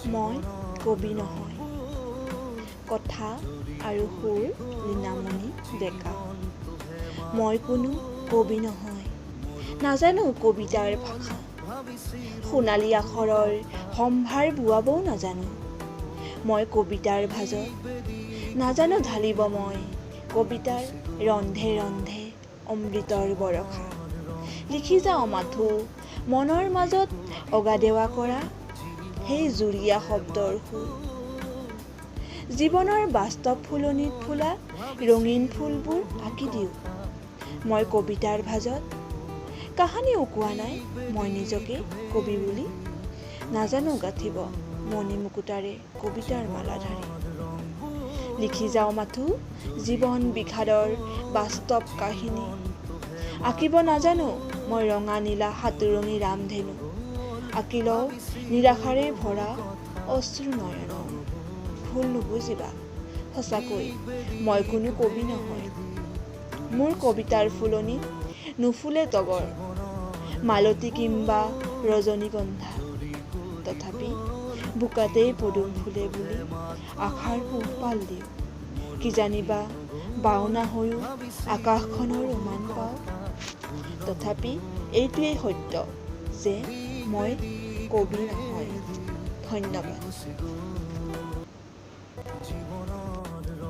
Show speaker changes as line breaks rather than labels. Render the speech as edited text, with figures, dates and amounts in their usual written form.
মই কবি নহয়। কথা আৰু সুৰ লীনামণি ডেকা। মই কোনো কবি নহয়, নাজানো কবিতাৰ ভাষা, সোণালী আখৰৰ সম্ভাৰ বোৱাবও নাজানো মই কবিতাৰ ভাঁজত। নাজানো ঢালিব মই কবিতাৰ ৰন্ধে ৰন্ধে অমৃতৰ বৰষা। লিখি যাওঁ মাথোঁ মনৰ মাজত অগাদেৱা কৰা সেই যুৰীয়া শব্দৰ সুৰ। জীৱনৰ বাস্তৱ ফুলনিত ফুলা ৰঙীন ফুলবোৰ আঁকি দিওঁ মই কবিতাৰ ভাঁজত। কাহানিও কোৱা নাই মই নিজকে কবি বুলি, নাজানো গাঁঠিব মণি মুকুতাৰে কবিতাৰ মালাধাৰি। লিখি যাওঁ মাথোঁ জীৱন বিষাদৰ বাস্তৱ কাহিনী। আঁকিব নাজানো মই ৰঙা নীলা সাতোৰঙী ৰামধেনু, আঁকি লওঁ নিৰাশাৰে ভৰা অশ্ৰু নয়ন। ভুল নুবুজিবা, সঁচাকৈ মই কোনো কবি নহয়। মোৰ কবিতাৰ ফুলনিত নুফুলে তগৰ, মালতী কিম্বা ৰজনীগন্ধা। তথাপি বোকাতেই পদুম ফুলে বুলি আশাৰ পোহপাল দিওঁ। কিজানিবা বাওনা হৈও আকাশখনৰ উমান পাওঁ। তথাপি এইটোৱেই সত্য যে মই কবি নহয়। ধন্যবাদ।